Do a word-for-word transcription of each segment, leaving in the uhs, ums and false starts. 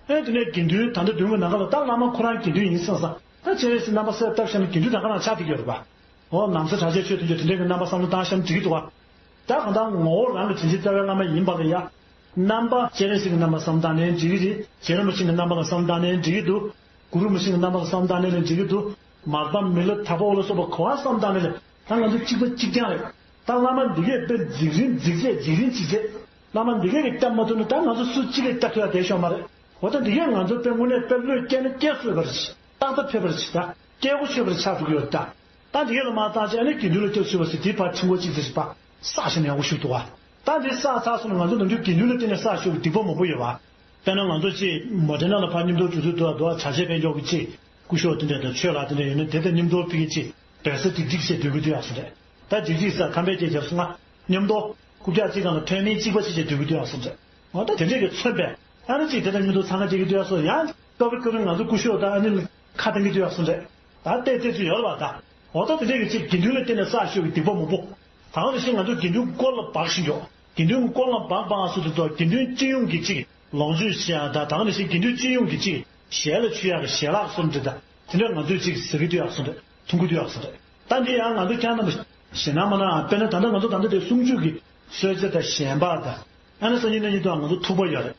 ཨེ་དེ་ནས་དགེ་འདུན་ད་ལྟ་མདུན་གྱི་ནམ་མཁའ་ལ་ད་བླ་མ་ཁོ་རང་དགེ་འདུན་ཡིན་བསམ་བསམ་ད་སྤྱན་རས་གཟིགས་རྣམ་པ་གསལ་བཏབ་བཞག་ན་དགེ་འདུན་ད་ག་རང་ཆགས་བསྡད་ཀྱི་ཡོད་རེད་པ། འོ་ནམ་མཚོ་གྲགས་ཆེན་ཆོས་ཐམས་ཅད་དེ་འདྲའི་གི་རྣམ་པ་བསམ་བློ་བཏང་བཞག་ན་འགྲིག་གི་འདུག་བ། ད་གང་ལྟར་ངོ་བོ་རང་གི་དྲིན་ཅན་རྩ་བའི་བླ་མ་ཡིན་པ་ལ་ཡ། རྣམ་པ་སྤྱན་རས་གཟིགས་ཀྱི་རྣམ་པ་བསམ་བློ་བཏང་ནའི་འགྲིག་གི་རེད། རྗེ་རིན་པོ་ཆེ་གི་རྣམ་པ་ལ་བསམ་བློ་བཏང་ནའི་འགྲིག་གི་འདུག་གུ་རུ་མུ་ཤིང་གི་རྣམ་པ་ལ་བསམ་བློ་བཏང་ནའི་འགྲིག་གི་འདུག་མར་པ་མི་ལ་དྭགས་པོ་ལ་སོགས་པ་ག་པར་བསམ་བློ་བཏང་ནའི་ད་ང་ཚོ་གཅིག་པ་གཅིག་རྐྱང་རེད། ད་བླ་མ་འདི་གས་དཔེ་འཛིག་རིན་འཛིག་བྱས་འཛིག་རིན་འཛིག་བྱས། བླ་མ་འདི་གས་ཀྱིས་སྐྱབས་མ་ཐུབ་ན་ད་ང་ཚོ་སུ་གཅིག་གིས་སྐྱབས་ཐུབ་ཡ་བསྡད་ཤོག་མ་རེད། འོ་ད་འདི་གས་ང་ཚོ་དཔེ་དངོས་གནས་དཔེ་བློས་བཀལ་ན་བཀལ་སྲོལ་བར་ཞིག་ཏག་ཏག་ཕེབས་པར་ཞིག་ད་སྐད་གོ་ཆོད་པར་ཆགས་འགྲོ་གི་ཡོད་ད། ད་འདི་གས་ལ་མ་བཏང་བྱས་ཨ་ནི་དགེ་འདུན་ལ་སྐྱབས་ཞུ་བ་ཟེར་དེའི་བར་ཁྲིམས་འགོ་གཅིག་ཟེར་ཞིག་པ་བསགས་ཤིང་ཡག་པོ་ཞུགས་འདུག་བ། ད་འདི་བསགས་ཚར་སོང་ན་ང་ཚོ་ནམ་རྒྱུན་དགེ་འདུན་ལ་བརྟེན་ནས་བསགས་ཞུགས་ཀྱི་སྡིག་པ་མང་པོ་ཡོད་བ། དཔེར་ན་ང་ཚོ་ཅིག་མོ་ཊའི་ནང་ལ་ཕར་མཉམ་དུ་འགྲོ་དུས་འདུག་བ་འདུག་བ་གྲྭ་ཆས་ཕན་ཆོག་གི་ཅིག་སྐུ་ཞབས་དེ་འདྲ་དང་ཆོས་ལགས་དེ་འདྲ་ཡོད་ན་དེ་དང་མཉམ་དུ་ཕ་གི་ཅིག་སྡོད་ས་ཏིག་ཏིག་བྱས་སྡོད་ཀྱི་འདུག་ཡག་སོང་རེད། ད་ཏིག་ཏིག་ས་ཁང་པའི་སྐད་རྒྱབ་སོང་ང་མཉམ་དུ་རྐུབ་བཀྱག་གཅིག་སྒང་ལ་མཐོན་མིང་གཅིག་པ་བྱས་བྱས་སྡོད་ཀྱི་འདུག་ཡག་སོང་རེད། འོ་ད་དེ་འདྲས་ཀྱི་མཚོན་པས་ཨ་ནི་ཅིག་དེ་དང་མཉམ་དུ་འཚང་ཁ་རྒྱག་གི་འདུག་ཡག་སོང་ཡང་སྐབས་རེ་སྐབས་རེ་ང་ཚོ་སྐུ་ཞབས་དང་ཨ་ནི་ཁ་གཏད་ཀྱི་འདུག་ཡག་སོང་རེད། ད་བལྟས་བལྟས་ཚུལ་ཡོད་རེད་བ་ད། འོ་ད་དེ་འདྲས་ཀྱི་ཅིག་དགེ་འདུན་ལ་བརྟེན་ནས་བསགས་ཞུགས་ཀྱི་སྡིག་པ་མང་པོ། ད་ག་ནང་བཞིན་ང་ཚོ་དགེ་འདུན་དཀོར་ལ་སྦག་བཞིན་འཇོག་དགེ་འདུན་དཀོར་ལ་སྦག་སྦག་སུ་དུ་དོ་དགེ་འདུན་སྤྱི་ཡོངས་ཀྱི་ཅིག་ལོངས་སྤྱོད་བཤད་ཡ་ད་ད་ག་ནང་བཞིན་དགེ་འདུན་སྤྱི་ཡོངས་ཀྱི་ཅིག་ཞལ་ལ་མཆོད་ཡ་གི་ཞལ་ལག་སོགས་འདྲ་ད་དེ་འདྲ་ང་ཚོས་ཅིག་ཟ་གི་འདུག་ཡག་སོང་རེད་འཐུང་གི་འདུག་ཡག་སོང་རེད། ད་འདི་ཡང་ང་ཚོ་ཁྱེད་རྣམ་པ་ཞེད་སྣང་མ་གནང་ཨ། དཔེར་ན་ད་ལྟ་ང་ཚོ་ད་ལྟ་དེ་གསུང་ཆོས་ཀྱི་གསོལ་ཇ་དང་ཞལ་འབག་དང་ཨ་ནི་སང་ཉིན་གནངས་ཉིན་དུའང་ང་ཚོ་ཐུག་པ་ཡོད་རེད།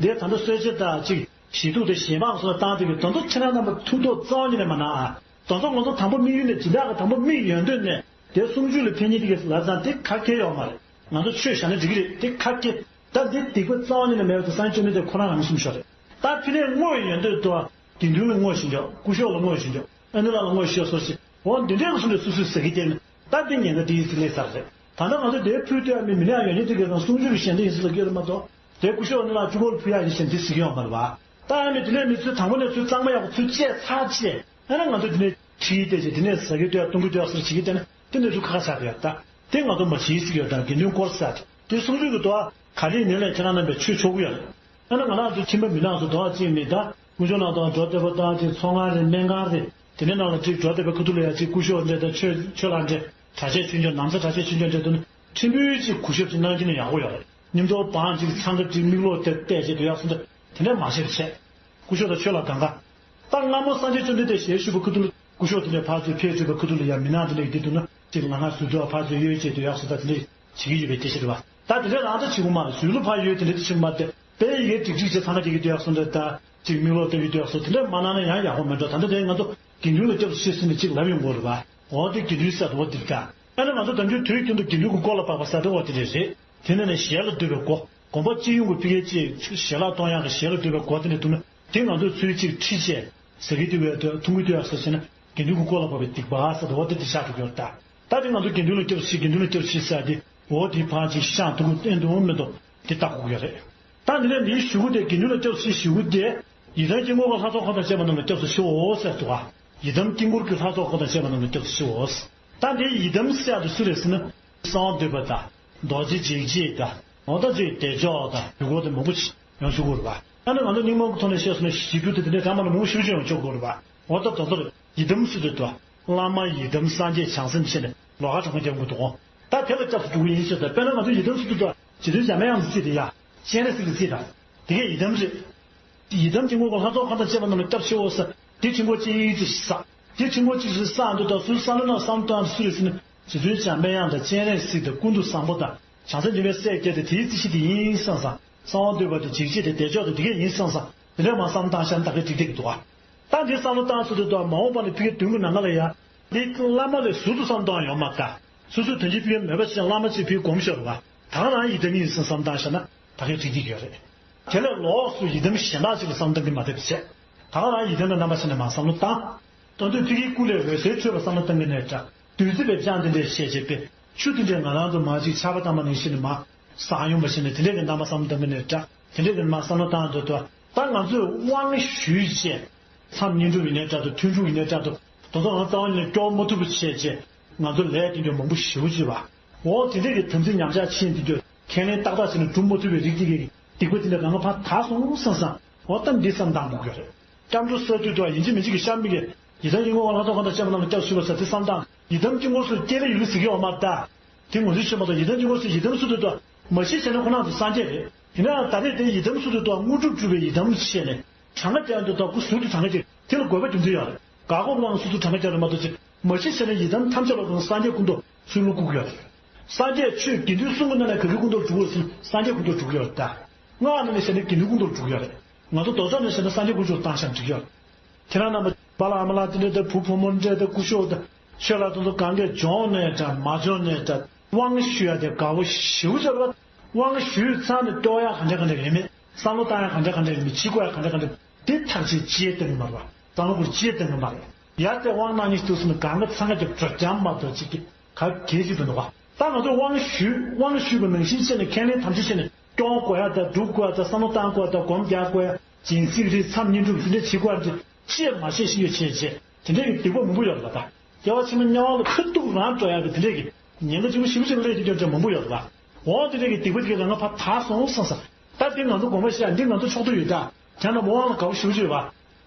འདི་ད་ལྟ་གསོལ་ཇ་དང་ཅིག་ཞལ་ཐུག་དང་ཞལ་འབག་སོགས་བཏང་དེ་གི་དོན་དུ་ཁྱེད་རང་རྣམ་པ་ཐུགས་ཐོག་རྩ་བ་ཉིད་ནས་མ་གནང་ཨ། དོན་དུ་ང་ཚོ་དང་པོ་དམིགས་ཡུལ་ནས་སྦྱིན་བདག་གི་དང་པོ་དམིགས་ཡོད་འདོད་ནས་དེ་གསུང་ཆོས་ལ་ཕན་ཉེས་དེ་གི་ལབ་ཙང་དེ་ཁ་ཁྱེར་ཡོད་མ་རེད། ང་ཚོ་ཆོས་བཞག་ན་འགྲིག་གི་རེད་དེ་ཁ་ཁྱེར། ད་འདི་སྡིག་པ་རྩ་བ་ཉིད་ནས་མེད་པ་དེ་སངས་རྒྱས་བཅོམ་ལྡན་འདས་ཁོ་རང་རང་གསུངས་ཤོག་རེད། ད་ཕི་ནས་བསྔོ་བའི་ཡོན་ཏན་དུ་དགེ་འདུན་ལ་བསྔོ་ཞིང་འཇོག་སྐུ་ཞབས་ལ་བསྔོ་ཞིང་འཇོག་ཨ་ནི་ལ་ལ་བསྔོ་ཞིང་འཇོག་སོགས་ཤིག་འོ་འདི་འདྲའི་སོང་ནས་སུ་སུས་ཟེར་གི་དེ་ནི་ད་འདི་ཉེན་ཁ་འདི་ཡིན་ཟེར་ལས་ཚར་རེད། ད་ལྟ་ང་ཚོ་དེའི་ཕུལ་ལྟོས་ཡ་མི་མི་ནས་ཡང་ཡོན་ཏན་དེ་གའི་ནང་གསུང་ཆོས་ཀྱི་ཞལ་འདི་ཡིན་ཟེར་ལ་སྐྱོ་རེ་མ་གཏོགས་དེ་སྐུ་ཞབས་ནི་ལ་གཅིག་པོ་ལ་ཕུལ་ཡ་ཡིན་ཞེས་འདི་ཟེར་གི་ཡོད་མ་རེད་བ། ད་ཡ་མི་དེ་ནས་མི་ཚོས་དང་པོ་ནས་ཚོས་གཙང་མ་ཡག་པོ་ཚོས་བཅད་ཚར་བཅད་ཨ་ནི་ང་ཚོ་དེ་ནས་ཁྲིད་བལྟས་བྱས་དེ་ནས་ཟ་གི་ལྟོས་ཡ་བཏུང་གི་ལྟོས་ཡ་ཟེར་བྱེད་ཀྱི་དེ་ནི་དེ་ནས་ཚུར་ཁ་ཁ་ཆགས་ཡོད་ད། དེ་ང་ཚོ་མ་བྱེད་ཟེར་གི་ཡོད་ད་དགེ་འདུན་སྐོར་ཟེར་དེ་གསུང་ཆོས་ཀྱི་དོ་ག་རེ་ནས་ལས་ཁྱེད་རང་རྣམ་པས་ཆོས་ཆོག་གི་ཡོད་རེད། ཨ་ནི་ང་རང་ཚོ་ཁྱིམ་པ་མི་ནག་ཚོ་དོ་བ་གཅིག་མེད་ད་དཀོན་མཆོག་ནང་དུ་འགྲོ་བདེ་པོ་དང་གཅིག་ཚོང་ཁང་རེད་སྨན་ཁང་རེད་དེ་ནས་ནང་ལ་གཅིག་འགྲོ་བདེ་པོ་ཁ་ཐུག་ལ་ཡ་གཅིག་སྐུ་ཞབས་འདྲ་དང་ཆོས་ཆོས་ལ་འདྲ་གྲྭ་ཆས་ཆུང་ཆུང་ནམ་ས་གྲྭ་ཆས་ཆུང་ཆུང་འདྲ་དུ་ནི་ཁྲིམས་བུའི་གཅིག་གུས་ཞབས་ཅིག་གནང་རྒྱུ་ནི་ཡག་པོ་ཡོད་རེད། མཉམ་དུ་བང་གཅིག་ཚང་ཁ་གཅིག་མིག་ལོག་དེ་བལྟས་བྱས་དུ་ཡག་སོང་ད་དེ་འདྲ་མ་བྱེད་པ་བྱས། སྐུ་ཞབས་དང་ཆོས་ལ་གང་ག་ད་སྔ་མོ་སངས་རྒྱས་བཅོམ་ལྡན་འདས་ཞལ་བཞུགས་པའི་ཁ་ཐུག་ལ་སྐུ་ཞབས་དེ་འདྲས་ཕར་ཚུར་ཕེབས་བཅུག་པའི་ཁ་ཐུག་ལ་ཡང་མི་ནག་དེ་འདྲས་ཀྱི་དུས་ན་ཅིག་ང་ང་ཟུར་དུ་ཕར་ཚུར་གཡོལ་བྱས་དུ་ཡག་སོང་ད་དེ་འདྲས་བྱེད་ཀྱི་ཡོད་པའི་སྐད་ཆ་རེད་བ། ད་དེ་འདྲས་རང་ད་བྱེད་དགོས་མ་རེད་ཟུར་ལ་ཕར་གཡོལ་དེ་འདྲས་དེ་བྱེད་དགོས་མ་རེད་དཔེ་ཡི་གེ་ཀྲིག་ཀྲིག་བྱས་ཚང་མ་བྱེད་ཀྱི་དུ་ཡག་སོང་ད་ད་ཅིག་མིག་ལོག་ལྟ་གི་དུ་ཡག་སོང་དེ་འདྲས་མ་གནང་ན་ཡང་ཡག་པོ་མེད་འགྲོ། ད་ལྟ་དེ་ང་ཚོ་དགེ་འདུན་ལ་སྐྱབས་སུ་མཆི་ཟེར་ནས་ཅིག་ལབ་ཡོང་གི་ཡོད་རེད་བ། འོ་དེ་དགེ་འདུན་ཟེར་དུ་འོ་དེ་ལྟ། ཨ་ནི་ང་ཚོ་དམ་ཆོས་དུས་རྒྱུན་དུ་དགེ་འདུན་གྱི་སྐོར་ལ་བབས་པ་ཟེར་དུ་འོ་དེ་འདྲས་རེད། དེ་ནས་ནི་ཞལ་ལ་བསྡུ་བའི་སྒོ། དགོན་པ་སྤྱི་ཡོངས་ཀྱི་ཕ་གིའི་ཅིག་ཞལ་ལག་གཏོང་ཡག་གི་ཞལ་ལ་བསྡུ་བའི་སྒོ་དེ་ནས་བསྡུ་ན་དེ་ང་ཚོས་ཚུལ་གཅིག་ཁྲིད་བྱས་ཟ་གི་དེ་བས་དོ་འཐུང་གི་དུ་ཡག་སོ་ཟེར་ན་དགེ་འདུན་གྱི་སྐོར་ལ་བབས་པའི་སྡིག་པ་ཟེར་དུ་འོ་དེ་དེ་ཆགས་འགྲོ་གི་ཡོད་ད། ད་དེ་ང་ཚོ་དགེ་འདུན་ལ་སྐྱབས་སུ་མཆི་དགེ་འདུན་ལ་སྐྱབས་སུ་མཆི་ཟེར་དེ་འོ་དེ་ཕར་ཅིག་ཤངས་ཐུག་གི་བསྟན་དུ་མི་འདུག་དེ་ལྟ་དགོས་ཀྱི་ཡོད་རེད། ད་འདི་ནས་འདིའི་ཞུ་སྒོ་དེ་དགེ་འདུན་ལ་སྐྱབས་སུ་མཆི་ཞུ་སྒོ་དེ་ཡི་དམ་དཀྱིལ་འཁོར་གྱི་ལྷ་ཚོགས་འཁོར་དང་བཅས་པ་རྣམས་ལ་སྐྱབས་སུ་མཆིའོ་ཟེར་འདུག་ག་ཡི་དམ་དཀྱིལ་འཁོར་གྱི་ལྷ་ཚོགས་འཁོར་དང་བཅས་པ་རྣམས་ལ་སྐྱབས་སུ་མཆིའོ། ད་འདིའི་ཡི་དམ་ཟེར་ཡག་དེ་སུ་རེད་ཟེར་ན། གསང་བ་འདུས་པ་དང་། རྡོ་རྗེ་འཇིགས་བྱེད་དང་། འོ་ད་ཅིག་བདེ་མཆོག་དང་ཡུལ་འཁོར་དེ་མང་པོ་ཞིག་ཡོང་ཆོག་གི་རེད་པ། ད་ནི་ང་ཚོ་རྙིང་མ་གི་ཐོག་ནས་བཤད་སོང་ན་ཞིབ་ཏུ་དེ་འདྲའི་གྲངས་མང་ན་མང་པོ་ཞིག་ཡོང་ཆོག་གི་རེད་པ། འོ་ད་དེ་ཚོར་ཡི་དམ་ཟེར་དུས་དང་བླ་མ་ཡི་དམ་སངས་རྒྱས་བྱང་སེམས་བྱས་ནས་ལོགས་ཀ་གྲངས་ཀ་རྒྱབ་དགོས་འདུག་གོ། ད་དེ་ལ་སྐྱབས་སུ་འགྲོ་གི་ཡིན་ཟེར་ད་དཔེར་ན་ང་ཚོ་ཡི་དམ་ཟེར་དུས་དང་རྗེ་བཙུན་འཇམ་དཔལ་དབྱངས་ཀྱི་རྩིས་དེ་ཡ། སྤྱན་རས་གཟིགས་ཀྱི་རྩིས་དང་། དེ་གས་ཡི་དམ་རེད། ཡི་དམ་དཀྱིལ་འཁོར་གྱི་ལྷ་ཚོགས་འཁོར་དང་བཅས་པ་རྣམས་ལ་སྐྱབས་མཆིའོ་ཟེར། དེ་ཆེན་པོ་གཅིག་ཅིག་བསགས། དེ་ཆེན་པོ་གཅིག་ཅིག་བསགས་འདུག་དང་སུ་བསམ་བློ་ནང་བསམ་བཏང་སུ་རེད་ཟེར་ན། རྗེ་བཙུན་འཇམ་དཔལ་དབྱངས་དང་སྤྱན་རས་གཟིགས་དང་ཀུན་ཏུ་བཟང་པོ་དང་བྱང་སེམས་འདུས་པའི་སྲས་བརྒྱད་དེ་དེའི་རྩིས་གཞི་དེ་ཡིན་བསམ་བསམ། གསང་བ་འདུས་པ་དང་འཇིགས་བྱེད་དེ་བདེ་མཆོག་དེ་དེ་གས་ཡིན་བསམ་བསམ། དེ་འདྲ་མ་བསམ་བཏང་ཤར་ད་གས་འགྲིག་བསྡད་ཀྱི་འདུག་བ། ད་འདི་བསམ་བློ་བཏང་ཚུལ་དུ་དང་མ་འོངས་པ་ནས་ཕ་གི་དུས་ཀྱི་ནམ་མཁའ་ལ་ཡ། འདི་བླ་མ་ལས་ཟུར་དུ་བསམ་བཏང་ཡོང་མ་དཀའ། སོ་སོའི་དོན་གྱི་ཕ་གི་མོས་པ་ཆེ་བླ་མ་ཅིག་ཕ་གི་སྒོམ་ཤོར་བ། ད་ག་རང་ཡི་དམ་ཡིན་བསམ་བསམ་བཏང་ཤར་ན་ད་གས་འགྲིག་གི་ཡོད་རེད། དེ་ལས་ལོགས་སུ་ཡི་དམ་གཞན་དག་ཅིག་ལ་བསམ་བཏང་གི་མ་བསྡད་པ་བྱས། ད་ག་རང་ཡི་དམ་ལ་རྣམ་པ་ཤར་ནས་མ་བསམ་བློ་བཏང་། དོན་དུ་ཕ་གིའི་སྐུ་ལས་འོད་ཟེར་འཕྲོས་པ་བསམ་བློ་བཏང་གི་ནས་འདྲ། བདུད་རྩི་བའི་ལྕང་དེ་འདྲས་བཤད་བྱས་པས་ཆུ་དེ་འདྲས་ང་རང་ཚོ་མ་ཅིག་ཆར་པ་བཏང་བ་ནང་བཞིན་ནས་མ། ཟག་ཡོང་བ་ཞིག་ནས་དེ་འདྲས་ཀྱི་རྣམ་པ་བསམ་བཏང་གི་ནས་འདྲ། དེ་འདྲས་ཀྱི་རྣམ་པ་བསམ་བློ་བཏང་འདོད་དོ། ད་ང་ཚོས་དབང་ཞུས་བྱས། མཚམས་བསྙེན་སྒྲུབ་ཡིན་ནའི་འདྲ་འདུག་ཐུན་དྲུག་ཡིན་ནའི་འདྲ་འདུག་དེ་ཚོ་ང་རྩ་བ་ནས་སྐྱོར་མ་ཐུབ་པ་བྱས་བྱས། ང་ཚོ་ལས་དེ་འདྲས་མང་པོ་ཞེ་པོ་ཅིག་བ། འོ་དེ་འདྲས་ཀྱི་དམ་ཚིག་ཉམས་ཆག་ཕྱིན་དེ་འདྲས་ཁས་ལེན་ཏག་ཏག་བྱས་ནས་སྒྲུབ་མ་ཐུབ་པའི་རིགས་དེ་གའི་སྡིག་པ་དེ་འདྲས་གང་ག་ཕར་དག་སོང་བསམ་བསམ། འོ་ད་འདི་བསམ་བཏང་དགོས་ཀྱི་རེད། སྐྱབས་འགྲོ་ས་དུས་དུ་ཡིན་གཅིག་མིན་གཅིག་གི་ཤར་མི་གི་ཡི་དམ་དཀྱིལ་འཁོར་ལྷ་ཚོགས་འཁོར་དང་བཅས་པ་རྣམས་ལ་སྐྱབས་ཞུ་བ་ཟེར་དེ་བསམ་བཏང་། ཡི་དམ་དཀྱིལ་འཁོར་སུ་སྐྱེ་རེ་ཡོད་ལུགས་ཟེར་གྱི་ཡོད་མ་རེད་ད། དེ་ངོ་སྤྲོད་བྱེད་མ་ཐུབ་ཡི་དམ་དཀྱིལ་འཁོར་སུ་ཡི་དམ་སུ་དུ་དུ་མ་ཤི་བྱས་ན་ཁོ་རང་ཚོ་སངས་རྒྱས་རེད། ཡིན་ནའང་ད་རེས་དེ་ཡི་དམ་སུ་དུ་དུ་དངོས་གྲུབ་སྒྲུབ་པའི་ཡི་དམ་བྱས་ནས་ གྲངས་ཀ་རྒྱག་འདུག་ད་ཁོ་ཟུར་དུ་གྲངས་ཀ་རྒྱག་དེ་ལ་དགོས་པ་རྒྱུ་མཚན་ཡོད་རེད། དགག་པ་དབང་སོ་སོ་གྲངས་ཀ་རྒྱག་རེད་མ་གཏོགས་ཅི། མ་གཞི་བྱས་ན་ཡི་དམ་ཐམས་ཅད་ལ་དགོངས་སངས་རྒྱས་སྐུ་མདོག་ཚུལ་ལུགས་བཀུག་ཡོད་རེད། སངས་རྒྱས་ཆོས་དགེ་འདུན་གསུམ་གྱི་ནང་ནས་ག་གི་སྐུ་མདོག་འགྲོ་གི་རེད་ཟེར་ན་སངས་རྒྱས་སྐུ་མདོག་འགྲོ་གི་ཡོད་རེད་ད། སྔགས་ནང་ནས་བཤད་ན་དགེ་འདུན་སྐུ་མདོག་འགྲོ་གི་ཡོད་རེད། ང་ཚོ་རྡོག་རྩ་ནས་བཤད་ན་སངས་རྒྱས་སྐུ་མདོག་བཏང་བཞག་འགྲིག་ཡོད་རེད། ཁྱེད་རང་རྣམ་པ་པཱ་ལགས་ཨ་མ་ལགས་དེ་འདྲ་དང་བུ་བུ་མོ་འདྲ་དང་སྐུ་ཞབས་དང་ཆོས་ལ་དེ་ཚོ་གང་གས་སྦྱོང་ནས་འདྲ་མ་སྦྱོང་ནས་འདྲ་དབང་ཞུ་ཡ་དེ་དགའ་བོ་ཞེ་པོ་ཅིག་རེད་པ། དབང་ཞུས་ཚར་ནས་སྐྱོར་ཡ་གང་འདྲ་གང་འདྲ་ཡོད་མེད། བསམ་བློ་བཏང་ཡ་གང་འདྲ་གང་འདྲ་ཡོད་མེད། བྱེད་དགོས་ཡ་གང་འདྲ་གང་འདྲ་དེ་ཐག་གཅོད་ཅི་ཡང་གཏོང་གི་མ་རེད་པ། བསམ་བློ་ཁུར་ཅི་ཡང་གཏོང་གི་མ་རེད། ཡ་དེ་དབང་གནང་ཉིན་འདུག་ཟེར་ནས་གང་ག་ཚང་ག་ཅིག་འགྲོ་རྐྱང་མ་གཏོགས་ཅིག་གི་ག་གལ་ཅིག་མི་འདུག་པ། ད་ང་ཚོས་དབང་ཞུས་དབང་ཞུས་པ་ནང་བཞིན་བྱས་ནས་ཁས་ལེན་དམ་བཅའ་བྱས་ནས་སྐྱོང་དགོས་ཡ་དང་སྒྲུབ་དགོས་ཡ་དང་བསམ་བློ་བཏང་དགོས་ཡ་དང་སྒོམ་རྒྱག་དགོས་ཡ་སྦྱིན་སྲེག་རེད་མཚམས་བསྙེན་སྒྲུབ་དེ་འདྲ་བྱེད་དགོས་ཡ་འདི་ཅི་ཡང་མ་བྱས་ཤིང་ཡོད་བྱས་བྱས་དེ་འདྲ་གི་སྡིག་པ་མང་པོ་ཡོད་རེད་པ། ད་སྐྱེ་བ་ཕྱི་མ་དམྱལ་བ་ལ་ཁ་ཐུག་རང་འགྲོ་ཡག་གི་དེ་འདྲས་ཀྱི་ཉེན་ཁ་ཆེན་པོ་ཞེ་པོ་ཅིག་སླེབས་ཀྱི་སྐྱོན་ཅན་མང་པོ་ཡོད་རེད་པ། འོ་དེ་འདྲས་ཀྱི་སྡིག་པ་དེ་གའི་ལས་ང་ཕར་དག་སོང་བསམ་ས། ད་འདི་ང་ཚོ་དགོངས་པ་བཞེས་ཡ་འདི་ང་ཚོ་ཕྱོགས་གཏོགས་ཡོད་ད། དེ་ན་མོ་དབང་ལ་དགའ་པོ་ཞེ་པོ་ཅིག་ཡོད་པ།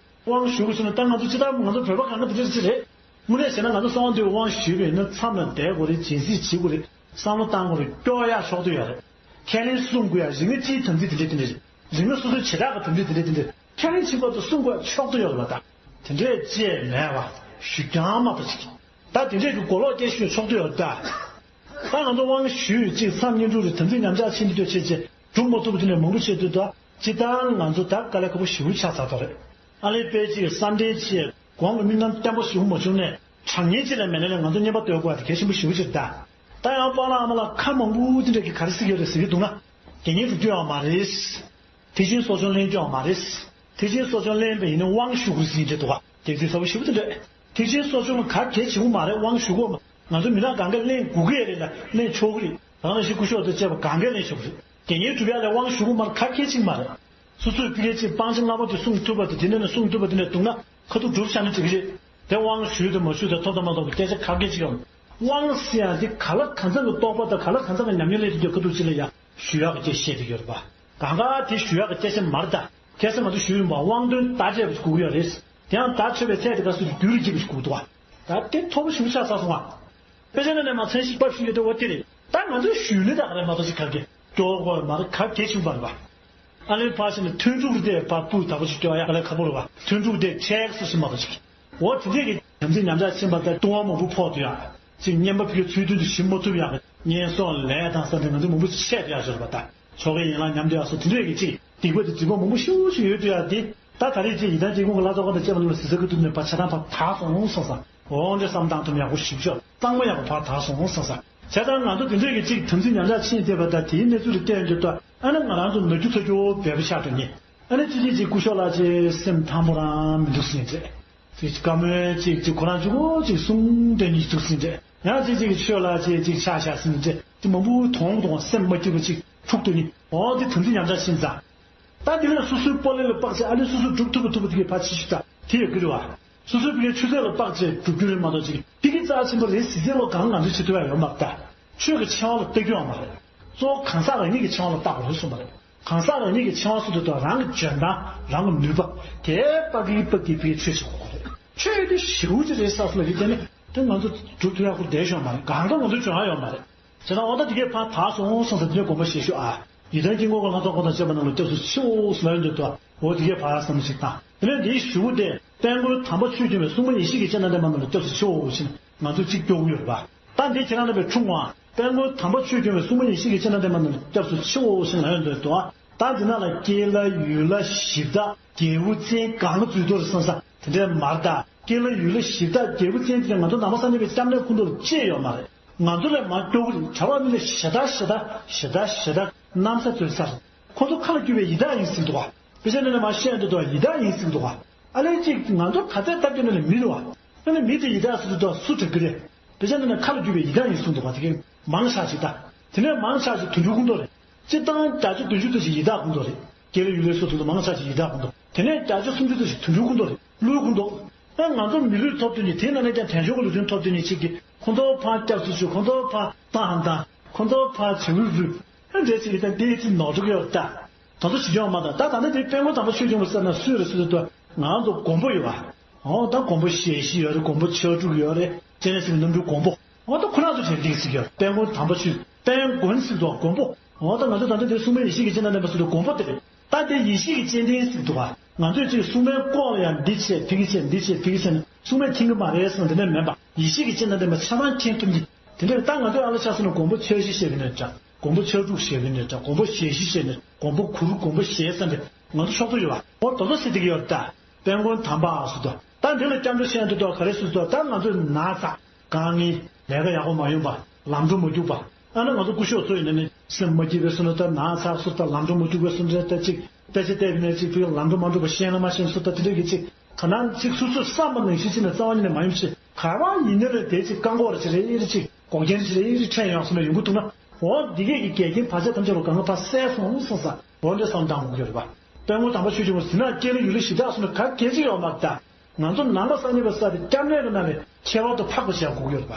དབང་ཞུ་དགོས་ཟེར་ན་ད་ང་ཚོ་སྤྱིར་བཏང་ང་ཚོ་བོད་པ་གང་ག་དེ་འདྲས་ཅིག་རེད། དངོས་གནས་བྱས་ན་ང་ཚོ་གསང་བ་འདུས་དབང་ཞུས་པས་ན་མཚམས་ལ་བསྡད་དགོས་རེད། སྦྱིན་སྲེག་བྱེད་དགོས་རེད། བསམ་བློ་བཏང་དགོས་རེད། སྐྱོར་ཡག་ཕྱོགས་གཏོགས་ཡོད་རེད། ཁས་ལེན་སྲུང་དགོས་ཡ་རིག་གནས་སྤྱིའི་དམ་ཚིག་དེ་འདྲས་དེ་འདྲས་རེད། རིག་གནས་སོ་སོའི་བྱེ་བྲག་གི་དམ་ཚིག་དེ་འདྲས་དེ་འདྲས་ཁས་ལེན་བྱེད་དགོས་དང་སྲུང་དགོས་ཡ་ཕྱོགས་གཏོགས་ཡོད་རེད་པ་ད། དེ་འདྲས་ཅིག་མེད་པ་ཞུ་རྐྱང་མ་གཏོགས་ཅིག་ད་དེ་འདྲས་ཀྱི་གོ་ལོག་སྐྱེ་ཤོས་ཕྱོགས་གཏོགས་ཡོད་རེད་ད། ད་ང་ཚོ་དབང་ཞུས་ཅིག་མཚམས་བསྙེན་སྒྲུབ་རེད་དམ་ཚིག་ཉམས་ཆག་ཕྱིན་དུས་ཆེ་ཆེ་སྒྲུབ་མ་ཐུབ་པ་དེ་ནས་མང་པོ་བཤད་དུས་ད་སྤྱིར་བཏང་ང་ཚོ་ད་དཀའ་ལས་ཁག་པོ་ཞེ་པོ་ཆགས་ཚར་དོ་རེད། ཨ་ལས་དཔེ་ཅིག་བསམ་གཏན་ཆེ་གོང་གི་དམིགས་རྣམ་བརྟན་པོ་ཞེ་པོ་མ་བྱུང་ནས་དྲང་ངེས་ཅིག་ལས་མེད་ན་ལས་ང་ཚོ་བསྙེན་པ་གཏོད་དགོས་པ་དེ་གལ་ཆེན་པོ་ཞེ་པོ་ཅིག་རེད་ད། ད་ཡང་པཱ་ལགས་ཨ་མ་ལགས་ཁ་མང་པོ་དེ་འདྲ་གི་ག་རེ་ཟེར་གྱི་ཡོད་རེད་ཟེར་གྱི་འདུག་ན། དགེ་བསྙེན་སྒྲུབ་རྒྱུ་ཡང་མ་རེད། ཐེག་ཆེན་གསོ་སྦྱོང་ལེན་རྒྱུ་ཡང་མ་རེད། ཐེག་ཆེན་གསོ་སྦྱོང་ལེན་པ་ཡིན་ན་དབང་ཞུ་དགོས་ཟིན་འདྲ་འདུག་ག་དེ་དུས་ཚ་བོ་ཞེ་པོ་དེ་འདྲ། ཐེག་ཆེན་གསོ་སྦྱོང་ལ་ག་གལ་ཆེ་བོ་མ་རེད། དབང་ཞུ་དགོས་མ། ང་ཚོ་མི་ནག་གང་ག་ལེན་དགོས་ཀྱི་རེད་ལ་ལེན་ཆོག་གི་རེད། རང་ལ་ཞིག་སྐུ་ཞབས་དང་བཅས་པ་གང་ག་ལེན་ཆོག་གི་རེད། དགེ་བསྙེན་སྒྲུབ་ཡ་ལ་དབང་ཞུ་དགོས་མ་ག་གལ་ཆེ་གི་མ་རེད། སོ་སོས་ཕ་གི་ཅིག་སྤང་བྱ་ལྔ་པོ་དེ་སྲུང་ཐུབ་པ་དེ་དེ་འདྲ་ནས་སྲུང་ཐུབ་པ་དེ་འདྲ་འདུག་ན་ཁ་ཐུག་སྒྲུབ་བཞག་ན་འགྲིག་གི་རེད། དེ་དབང་ཞུས་དང་མ་ཞུས་དང་ཐོབ་དང་མ་ཐོབ་ཀྱི་སྐད་ཆ་ག་གེ་ཅིག་ཡོང་། དབང་ཟེར་ཡ་དེ་ག་ལ་གང་འཚམ་གྱི་རྟོགས་པ་དང་ག་ལ་གང་འཚམ་གྱི་ཉམས་མྱོང་སླེབས་དུས་ཀྱི་ཁ་ཐུག་ཅིག་ལ་ཡ་ཞུ་ཡག་གི་སྐད་བཤད་དེ་ཡོད་རེད་པ། གང་ག་དེ་ཞུ་ཡག་གི་སྐད་ཆ་མ་རེད་ད། ཁ་སང་ང་ཚོ་ཞུས་ཡིན་པ་དབང་དོན་བརྟག་དཔྱད་པ་ཞིག་དགོས་ཀྱི་ཡོད་རེད། དེ་ཡང་བརྟག་དཔྱད་པའི་ཚད་དེ་ག་སུ་དེ་རྒྱུ་རུ་སྐྱེས་པ་ཞིག་དགོས་འདུག་བ། ད་དེ་ཐོག་མ་ཞུ་ཆགས་ཚར་སོང་བ། དཔེ་ཆ་ནང་ནས་མ་མཚན་ཞིག་ཕབ་ཞུ་ཡོད་དེ་འོ་དེ་རེད། ད་ང་ཚོས་ཞུས་ནི་ད་ག་རེ་མ་གཏོགས་ཅིག་ག་གེ་སྐྱོར་དགོས་མ་རེད། ག་གེ་བྱུང་བ་རེད་པ། ཨ་ལེ་ཕར་ཕྱིན་ནས་ཐུན་དྲུག་དེ་ཕར་སྤུས་དག་པོ་ཞིག་སྐྱོར་ཡག་ལས་ཁག་པོ་རེད་པ། ཐུན་དྲུག་དེ་ཁྲལ་སུ་ཞིག་མ་གཏོགས་ཅིག་འོ་དེ་འདྲས་ཀྱི་དམ་ཚིག་ཉམས་ཆག་ཕྱིན་པ་དང་ལྟུང་བ་མང་པོ་ཕོག་ཏུ་ཡག་ཅིག་བསྙེན་པ་ཕ་གིའི་ཚུལ་མཐུན་དུ་ཞིབ་མ་ཐུབ་ཡག་བསྙེན་སོགས་ལས་དང་ས་འདི་ང་ཚོ་མང་པོ་ཞིག་ཆད་དུ་ཡག་ཞོར་བ་དང་ཆོ་གའི་ཡན་ལག་ཉམས་དུ་ཡག་སོགས་དེ་འདྲས་ཀྱི་ཅིག་སྡིག་པ་དང་སྡིག་པ་མང་པོ་ཞེ་པོ་ཞིག་ཡོད་དུ་ཡག་དེ་ད་ད་རེས་ཅིག་ཡི་དམ་དཀྱིལ་འཁོར་གྱི་ལྷ་ཚོགས་ཁང་དང་བཅས་པ་རྣམས་ལ་གཟིགས་ས་ཁ་ཐུག་ནས་ཕར་ཆ་ཚང་ཕར་དག་སོང་བསམ་ས་འོ་འདྲ་བསམ་བཏང་ཐུབ་ཡག་པོ་ཞིབ་ཤོག་གཙང་མ་ཡག་པོ་ཕར་དག་སོང་བསམ་ས། བྱས་ཙང་ང་ཚོ་དེ་འདྲས་ཀྱི་ཅིག་དམ་ཚིག་ཉམས་ཆག་ཕྱིན་བསྡད་པ་དང་དེའི་གནས་ཚུལ་ལ་བལྟས་ཡོང་དུས་ད་ཨ་ནི་ང་རང་ཚོ་ནོར་རྒྱུ་ཚ་རྒྱུ་བས་པ་ཆགས་འགྲོ་ངེས། ཨ་ནི་ཅི་ཅི་ཅིག་སྐུ་ཞབས་ལགས་ཅིག་སེམས་ཐང་པོ་རང་མི་འདུག་ཟེར་ནས་བྱས། ཅིག་བཀའ་མོལ་ཅིག་ཅིག་ཁོ་རང་གཅིག་པོ་ཅིག་གསུང་དོན་གཉིས་འདུག་ཟེར་ནས་བྱས། ཡང་ཅིག་ཅིག་ཆོས་ལ་ཅིག་ཅིག་ཆགས་ཤག་ཟེར་ནས་བྱས། ཅིག་མང་པོ་མཐོང་གི་འདུག་སེམས་མ་སྐྱིད་པ་ཅིག་འཁྲུག་འདུག་ནི། འོ་དེ་དམ་ཚིག་ཉམས་ཆག་ཕྱིན་ཙང་། ད་དེ་ལས་སོ་སོའི་སྤོ་ལོ་ལ་དཔག་ཚད་ཨ་ནི་སོ་སོ་སྒྲུབ་ཐུབ་པ་ཐུབ་པ་དེ་གའི་ཕར་ཕྱི་ཞིག་ད་དེ་ཡོད་ཀྱི་རེད་བ། སོ་སོའི་ཕ་གིའི་ཆུ་ཚོད་ལ་དཔག་ཚད་སྒྲུབ་རྒྱུ་རེད་མ་གཏོགས་ཅིག་ཕ་གི་རྩ་ཆེན་པོ་རེད་ཟེར་ཚད་ལོ་གང་ང་ཚོས་བྱེད་ཐུབ་ཡ་ཡོད་མ་རེད་ད། ཆོས་ཀྱི་ཕྱིན་པ་ལ་ལྟ་རྒྱུ་ཡང་མ་རེད། གཙོ་བོ་གང་ཟག་རང་ཉིད་ཀྱི་ཕྱིན་པ་ལ་བལྟ་དགོས་རེད་གསུངས་པ་རེད། གང་ཟག་རང་ཉིད་ཀྱི་ཕྱིན་པ་ཟེར་དུས་ད་རང་གི་འཇོན་ཐང་རང་གི་ནུས་པ་དེ་ཕ་གིའི་ཕ་གིའི་ཕ་གིའི་ཆོས་བྱེད་དགོས་རེད། ཆོས་དེ་ཞེ་པོ་ཅིག་རེད་ས་སུ་ལ་ཡོད་དེ་ནི་དེ་ང་ཚོ་སྒྲུབ་ཐུབ་ཡ་ཁུར་བསྡད་ཤོག་མ་རེད། གང་ལྟར་ང་ཚོ་འཇོན་ཡ་ཡོད་མ་རེད། བྱས་ན་འོ་ད་དེ་གས་ཕར་དག་སོང་སོང་ས་དེ་ནས་དགོངས་པ་བཞེས་ཤོག་ཨ། ཡི་དམ་དཀྱིལ་འཁོར་གྱི་ལྷ་ཚོགས་འཁོར་དང་བཅས་པ་རྣམས་ལ་སྐྱབས་སུ་མཆིའོ་ཟེར་ལབ་ཡོང་དུས་ད་འོ་དེ་གས་ཕར་བསམ་བློ་ཞིག་བཏང་། དེ་ནས་འདིའི་ཞུ་བོ་དེ་དཔལ་མགོན་དམ་པ་ཆོས་སྐྱོང་བའི་སྲུང་མ་ཡེ་ཤེས་ཀྱི་སྤྱན་དང་ལྡན་པ་རྣམས་ལ་སྐྱབས་སུ་མཆིའོ་ཞེས་ང་ཚོས་གཅིག་སྐྱོར་གྱི་ཡོད་རེད་པ། ད་འདི་ཁྱེད་རང་རྣམ་པས་འཁྲུངས་པ། དཔལ་མགོན་དམ་པ་ཆོས་སྐྱོང་བའི་སྲུང་མ་ཡེ་ཤེས་ཀྱི་སྤྱན་དང་ལྡན་པ་རྣམས་ལ་སྐྱབས་སུ་མཆིའོ་ཞེས་ལབ་ཡོང་དུས་ད། ད་འདི་ནང་ལ་སྐྱེས་ལ་ཡུལ་ལ་གཞི་བདག་རྒྱལ་བུ་བཙན་གང་ག་འཛུལ་དོ་རེད་བསམ་ས་དེ་འདྲས་མ་རེད་ད། སྐྱེས་ལ་ཡུལ་ལ་གཞི་བདག་རྒྱལ་བུ་བཙན་དེ་ང་ཚོ་ནང་པ་སངས་རྒྱས་པའི་སྐྱབས་གནས་ཁོ་ཚོ་ལ་གཅེས་ཡོད་མ་རེད། ང་ཚོ་ལས་མར་སྐྱོ་གི་རེད། གྲྭ་པ་མི་ལ་ཞེ་དྲག་ཞེ་དྲག་ཞེ་དྲག་ཞེ་དྲག་གནམ་ས་ཚོད་ས་རེད། ཁོ་ཚོ་ཁ་ལ་སྐྱུར་བའི་ཡི་དྭགས་ཡིན་ཟེར་འདུག་ག་དཔེ་ཆ་ནང་ནས་མར་བཤད་འདུག་དོ་ཡི་དྭགས་ཡིན་ཟེར་འདུག་ག་ཨ་ལས་ཅིག་ང་ཚོ་ག་ཚད་ལྟ་རྒྱུ་ནི་ལ་མི་རེད་བ། ཨ་ནི་མི་དེ་ཡི་དྭགས་ཟེར་དུས་ད་སུ་དྲག་གི་རེད། དཔེ་ཆ་ནང་ནས་ཁ་ལ་སྐྱུར་བའི་ཡི་དྭགས་ཡིན་གསུངས་འདུག་ག་དེ་གའི་མང་ཆ་ཞིག་ད། དེ་ནས་མང་ཆ་ཞིག་དུད་འགྲོའི་སྐུ་མདོག་རེད། སྤྱིར་བཏང་བརྒྱ་ཆ་བདུན་ཅུ་ཙམ་ཞིག་ཡི་དྭགས་སྐུ་མདོག་རེད། དགེ་ལེགས་ཡུལ་ལས་སོགས་དེ་ཚོ་མང་ཆ་ཞིག་ཡི་དྭགས་སྐུ་མདོག་དེ་ནས་བརྒྱ་ཆ་སུམ་ཅུ་ཙམ་ཞིག་དུད་འགྲོའི་སྐུ་མདོག་རེད། ཀླུའི་སྐུ་མདོག་ཨ་ང་ཚོ་མི་ལུས་ཐོབ་དུས་ནི་དེ་ནང་ནས་ཀྱང་དལ་འབྱོར་གྱི་ལུས་རྩལ་ཐོབ་དུས་ནི་གཅིག་གིས་ཁོ་ཚོ་ཕར་སྐྱབས་སུ་མཆི། ཁོ་ཚོ་ཕར་བཏང་ཧམ་བཏང་། ཁོ་ཚོ་ཕར་བྱ་འུར་འུར། ཨ་འདྲས་ཅིག་གིས་ད་འདི་ཅིག་ནོར་འགྲོ་གི་ཡོད་ད། ད་ཚོ་བྱེད་ཆོག་མ་ད། ད་ད་ནི་དེ་དཔལ་མགོན་དམ་པ་ཆོས་སྐྱོང་བ་ཟེར་ན་སུ་རེད་ཟེར་དུས་ང་ཚོ་མགོན་པོ་ཡོད་པ། འོ་ད་མགོན་པོ་ཞལ་བཞི་ཡོད་རེད། མགོན་པོ་ཕྱག་དྲུག་ཡོད་རེད། སྤྱན་རས་གཟིགས་རྣམ་འཕྲུལ་མགོན་པོ། འོ་ད་ཁོ་རང་ཚོ་གྲས་འདི་ཟེར་གྱི་ཡོད། དཔལ་མགོན་དམ་པ་ཆོས་དཔལ་མགོན་ཟེར་འདུག་མགོན་པོ། འོ་ད་ང་ཚོ་ད་ལྟ་དེ་སྲུང་མ་ཡེ་ཤེས་ཀྱི་སྤྱན་དང་ལྡན་པ་ཟེར་དུས་མགོན་པོ་དེ་རེད། ད་དེ་ཡེ་ཤེས་ཀྱི་སྤྱན་ལྡན་ཟེར་འདུག་ག་ང་ཚོས་ཅིག་སྲུང་མའི་ལྐོག་ལ་ཡང་འདི་བྱས་ཕ་གི་བྱས་འདི་བྱས་ཕ་གི་བྱས་ནས་སྲུང་མས་མཁྱེན་གྱི་མ་རེད་ཟེར་ན་དེ་འདྲ་མིན་པ། ཡེ་ཤེས་ཀྱི་སྤྱི་དང་ལྡན་པ་ཆ་ཚང་མཁྱེན་ཐུབ་མཁན་དེ་འདྲ་རེད། ད་ང་ཚོས་ཨ་ལ་ཆ་བཞག་ན་མགོན་པོ་འཆར་གཞི་བཤད་པ་ཡིན་ན་འདྲ། མགོན་པོ་འཆར་དྲུག་བཤད་པ་ཡིན་ན་འདྲ། མགོན་པོ་ཞལ་བཞི་བཤད་ན། མགོན་པོ་གུ་རུ། མགོན་པོ་ཞལ་ཟེར་འདྲ། ང་ཚོ་ཕྱོགས་གཏོགས་ཡོད་པ། འོ་དོ་དོ་སེ་དེ་གི་ཡོད་ད། དཔལ་མགོན་དམ་པ་ཟེར་དོ། ད་འདི་ལ་སྐྱབས་འགྲོ་བཤད་འདི་དོ་ག་རེ་ཟེར་དོ། ད་ང་ཚོས་ན་ཚ། དཀའ་ངལ། ལས་ཀ་ཡག་པོ་མ་ཡོང་པ། ལམ་འགྲོ་མ་རྒྱུག་པ། ཨ་ན་ང་ཚོ་སྐུ་ཞབས་ཚོ་ཡིན་ན་ནི་སེམས་མ་སྐྱིད་པའི་སོ་ན་ད་ན་ཚ་སོ་ད་ལམ་འགྲོ་མ་རྒྱུག་པའི་སོ་ན་ད་ཅིག་དཔེ་ཆ་བལྟས་པ་ན་ཅིག་ཕ་གི་ལམ་འགྲོ་མ་འགྲོ་པ་ཤེས་ན་མ་ཤེས་སོ་ད་དེ་འདྲ་གི་ཅིག་ག་ན་ཅིག་སོ་སོ་བསམ་པ་ནང་བཞིན་ཅིག་ན་རྩ་བ་ཉིད་ནས་མ་ཡོང་ཞིག་ག་བ་ཡིན་ན་ལས་དེ་ཅིག་བཀག་འགོག་རེ་ཅིག་རེ་ཅིག་འགོག་རྐྱེན་ཅིག་རེ་ཅིག་འཕྲད་ཡོང་སོ་ན་ཡོང་གི་འདུག་ན། འོ་འདི་གས་ཀྱི་འགལ་རྐྱེན་བར་ཆད་ཐམས་ཅད་ལ་གང་ག་ཕར་བསལ་སོང་སོང་ས་འོ་འདྲ་བསམ་བཏང་དགོས་ཀྱི་རེད་པ། དཔལ་མགོན་དམ་པ་ཆོས་སྐྱོང་ཟིན་ན་སྐྱེ་ལ་ཡུལ་ལ་ཞི་དྲག་སོང་ན་ག་གལ་ཅིག་ཡོད་མ་རེད་ད། ང་ཚོ་ནང་པ་སངས་རྒྱས་པའི་ས་དེ་སྐྱབས་གནས་ཀྱི་ནང་ནས་ཁྱད་པར་དུ་འཕགས་པ་ཞིག་དགོས་ཀྱི་ཡོད་པ།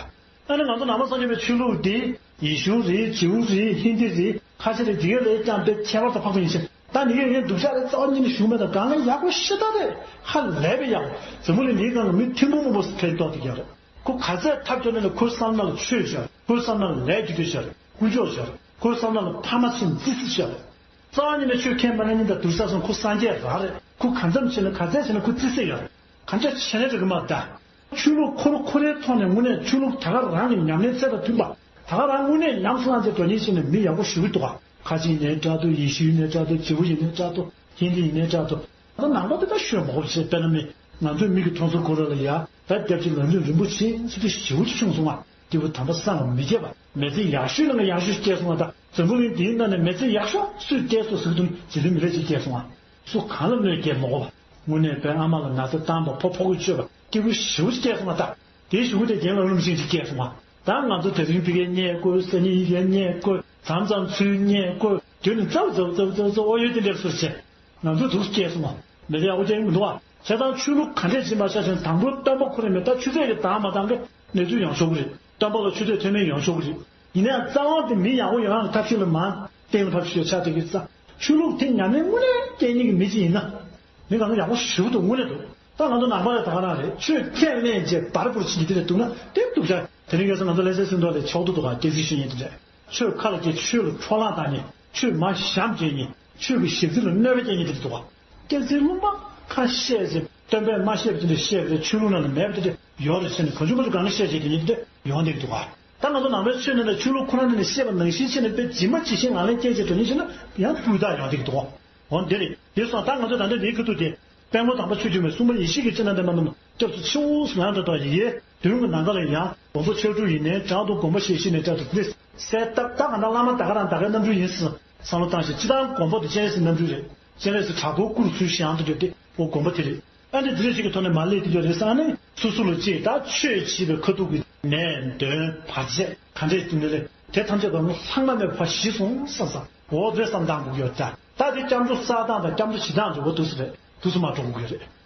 ཨ་ནི་ང་ཚོ་ནང་པ་སངས་རྒྱས་པའི་ཆོས་ལུགས་འདི་ཡེ་ཤུ་རེད། ཇིའུ་རེད། ཧིན་དི་རེད། ཁ་ཆེ་རེད། འདི་གའི་ལས་ཀྱང་དཔེ་ཁྱད་པར་དུ་འཕགས་པ་ཡིན་ཕྱིན། ད་འདི་གའི་ངས་སྡུག་ཅག་རེད་རྩ་བ་ཉིད་ནས་ཞུ་མེད་དང་གང་ལ་ཡག་པོ་ཤི་ད་རེད། ཧ་ལས་པའི་ཡག་པོ། འཛམ་བུ་གླིང་འདིའི་སྒང་གི་མི་ཐེར་འབུམ་མང་པོ་ཕན་ཐོགས་ཏེ་ཡོད་རེད། ཁོ་ག་ཚད་ཐབས་སྐྱོ་ན་ལས་ཁོའི་བསམ་ན་ལ་ཆོས་བྱ། ཁོའི་བསམ་ན་ལ་ལས་རྒྱུ་འབྲས་བྱ། དཀོན་མཆོག་བྱ། ཁོའི་བསམ་ན་ལ་ཕ་མ་ཆེན་ཙི་ཙི་བྱ། རྩ་བ་ཉིད་ནས་ཆོས་ཁས་མ་ལེན་ཉིན་དང་དུར་ས་སོང་ཁོ་སངས་རྒྱས་རང་རེད། ཁོ་གང་འཚམ་བྱས་ན་ག་ཚད་བྱས་ན་ཁོ་ཙི་སེ་ཡོད་རེད། གང་ཆ་བྱས་ན་རེད་གི་མ་གདའ། ཆོས་ལུགས་ཁོ་རང་ཁོ་རའི་ཐོག་ནས་དངོས་གནས་ཆོས་ལུགས་ད་ག་རང་གི་ཉམས་ལེན་ཚད་དང་མཐུན་པ། ད་ག་རང་དངོས་གནས་ཉམས་སུ་བླངས་ཏེ་འགྲོ་ཉེན་ཞིག་ནས་མི་ཡག་པོ་ཞུ་གི་འདུག་ག་ཁ་ཆེ་ཡིན་ནའི་འདྲ་འདུག་ཡེ་ཤུ་ཡིན་ནའི་འདྲ་འདུག་ཇིའུ་ཡིན་ནའི་འདྲ་འདུག་ཧིན་དི་ཡིན་ནའི་འདྲ་འདུག་ད་ནང་པ་དེ་ད་ཤོད་མ་གོ་བྱས་དཔེར་ན་མི་ང་ཚོའི་མིག་གི་མཐོང་ཚུལ་ཁོ་ར་ལ་ཡ་ད་སྐྱབས་རྗེ་ལམ་རིམ་རིན་པོ་ཆེ་ཟེར་དུས་ཞེའུ་ཅིག་བྱུང་སོང་ང་། སྐྱེས་བུ་དམ་པ་སངས་མི་རྒྱས་པ་མི་ཚེ་ཡག་ཤོས་ནང་གི་ཡག་ཤོས་ཤིག་སྐྱེས་སོང་ང་། ད་འཛམ་བུ་གླིང་འདིའི་ནང་ནས་མི་ཚེ་ཡག་ཤོས་སུས་སྐྱེས་སོང་ཟེར་གི་འདུག་འཇིག་རྟེན་མི་ལས་ཅིག་སྐྱེས་སོང་ང་། སུ་གང་ལ་གནོད་སྐྱེལ་མ་དགོས་པ། དངོས་གནས་དཔེ་ཨ་མ་ལ་ན་ཚ་བཏང་བ་ཕོ་ཕོ་གི་སྤྱོད་པ་སྐྱེས་བུ་ཞེའུ་ཅིག་སྐྱེས་སོང་ང་། ད་དེའི་ཞེའུ་དེ་རྒྱན་ལ་རློམ་ཤིང་ཅིག་སྐྱེས་སོང་ང་། ད་ང་ཚོ་དེ་རིང་ཕ་གིར་བསྙད་བཀོལ། སང་ཉིན་ཡར་བསྙད་བཀོལ། མཚམས་མཚམས་ཚུར་བསྙད་བཀོལ། དུས་ནི་ཙབ་ཙབ་ཙབ་ཙབ་ཙབ་ཨོ་ཡོད་དེ་འདྲ་སུར་བྱས། ང་ཚོ་འདུག་སྐྱེས་སོང་ང་། མི་ཚེ་ཡག་པོ་སྐྱེལ་གི་མི་འདུག་བ། བྱས་ཙང་ཆོས་ལུགས་ག་འདྲས་ཕྱིན་པ་ཆ་བཞིན་དང་པོ་སྟོན་པ་ཁོ་རང་མེད་ད་ཆུ་ཚོད་ཀྱི་དང་མ་དང་གི་གནས་ཚུལ་ཡོང་ཆོག་གི་རེད། སྟོན་པ་ལ་ཆུ་ཚོད་ཐོན་མེད་ཡོང་ཆོག་གི་རེད། ཡིན་ནའང་རྩ་བ་དེ་མི་ཡག་པོ་ཡོང་ཡང་ཐབས་ཤེས་ལ་མ་བརྟེན་ལ་ཕབ་ཤོད་ཆ་དེ་གི་རྩ། ཆོས་ལུགས་དེ་ཉམས་ལེན་དངོས་གནས་སྐྱེལ་མཁན་གྱི་མི་ཅིག་ཡིན་ན། མི་གང་ག་ཡག་པོ་ཞེ་པོ་འདུག་དངོས་གནས་འདུག་ད་ང་ཚོ་ནང་པ་ལ་ད་ག་རང་རེད། ཆོས་ཁས་ལེན་བྱས་བར་པོར་བྱེད་ཀྱི་དེ་རེད་འདུག་ན་དེ་འདུག་ཆ། དེ་རིང་ཁ་སང་ང་ཚོ་ལྷ་སའི་སེམས་རྟོགས་ལས་ཕྱོགས་བསྡུ་འདུག་ག་སྐྱེ་ཚུལ་ཤེས་ཉེན་དེ་འདྲས། ཆོས་ཁ་ལ་སྐྱེ་ཆོས་ལ་འཕྲོ་བརླག་བཏང་ཉེན། ཆོས་མ་ཞབས་འདྲེན་ཉེན། ཆོས་ཀྱི་ཞབས་ཕྱི་ལ་གནོད་པ་སྐྱེལ་ཉེན་དེ་འདྲས་འདུག་ག་སྐྱེ་ཚུལ་ལུང་པ་ཁ་བཤད་ཟེར་སྟོན་པས་མ་བཤད་པ་དེ་འདྲས་བཤད་པ་རེད། ཆོས་ལུགས་ནང་ལ་མེད་པ་དེ་འདྲས་ཡོད་རེད་ཟེར་ནས་གང་བྱུང་མང་བྱུང་གང་ག་བཤད་བྱས་དེ་ཉེན་དེ་འདྲས་ཡོང་བསྡད་ཀྱི་འདུག་ག་ད་ང་ཚོ་ནང་པའི་ཆོས་ནང་ལ་ཆོས་ལུགས་ཁོ་རང་ནང་ནས་བཤད་པ་ནང་བཞིན་བྱས་ནས་དཔེ་ཇི་མ་ཇི་བཞིན་ངང་ལེན་སྐྱེལ་བྱས་འགྲོ་ཉེན་བྱས་ན་ཡང་སྤུས་དག་ཡོང་བསྡད་ཀྱི་འདུག་འོ་འདི་རེད། དེ་སོང་ད་ང་ཚོ་ད་ལྟ་འདིའི་ཁ་ཐུག་དེ། དཔལ་མགོན་དམ་པ་ཆོས་སྐྱོང་མའི་གསུངས་པ་ཡེ་ཤེས་ཀྱི་སྤྱི་ན་བདེན་པ་རྣམས་སྐྱབས་སུ་མཆིའོ་ཟེར་ལན་འདྲ་དང་ཡེ་དོན་གྱི་ནམ་མཁའ་ལ་ཡང་མགོན་པོ་ཆོས་དྲུག་ཡིན་ནའི་འདྲ་འདུག་མགོན་པོ་ཞལ་བཞི་ནས་འདྲ་འདུག་དེ་གསལ་བཏབ་ད་ག་ན་བླ་མ་ད་ག་རང་ད་གའི་རྣམ་འགྱུར་ཡིན་ཟེར་བསམ་བློ་བཏང་ཞིང་སྤྱི་བཏང་མགོན་པོ་དེ་སྤྱན་རས་གཟིགས་རྣམ་འགྱུར་རེད། སྤྱན་རས་གཟིགས་དྲག་པོ་སྐུ་རུ་ཚུལ་ཞིག་ཡང་དུ་བརྗོད་དེ་འོ་མགོན་པོ་དེ་རེད། ཨ་ནི་དེ་འདྲ་ཞིག་གི་ཐོག་ནས་མ་སླེབས་དེ་འདྲ་རེད་ཟེར་ཨ་ནི་སོ་སོ་ལ་ཅིག་ད་ཆོས་བྱེད་པའི་ཁ་ཐུག་གི་ནད་གདོན་བར་ཆད་ག་འདྲས་དེ་འདྲ་ལས་དེ་ཐམས་ཅད་ཀྱང་ལྷག་མ་མེད་པ་ཕར་ཞི་སོང་བསམ་བསམ་འོ་དེ་བསམ་བཏང་དགོས་ཡོད་ད། ད་དེ་སྐྱབས་འགྲོ་བསགས་སྟངས་དང་སྐྱབས་འགྲོ་བྱེད་སྟངས་ཀྱི་འོ་དུས་སུ་རེད་དུས་སུ་མ་འགྲོ་དགོས་ཀྱི་རེད།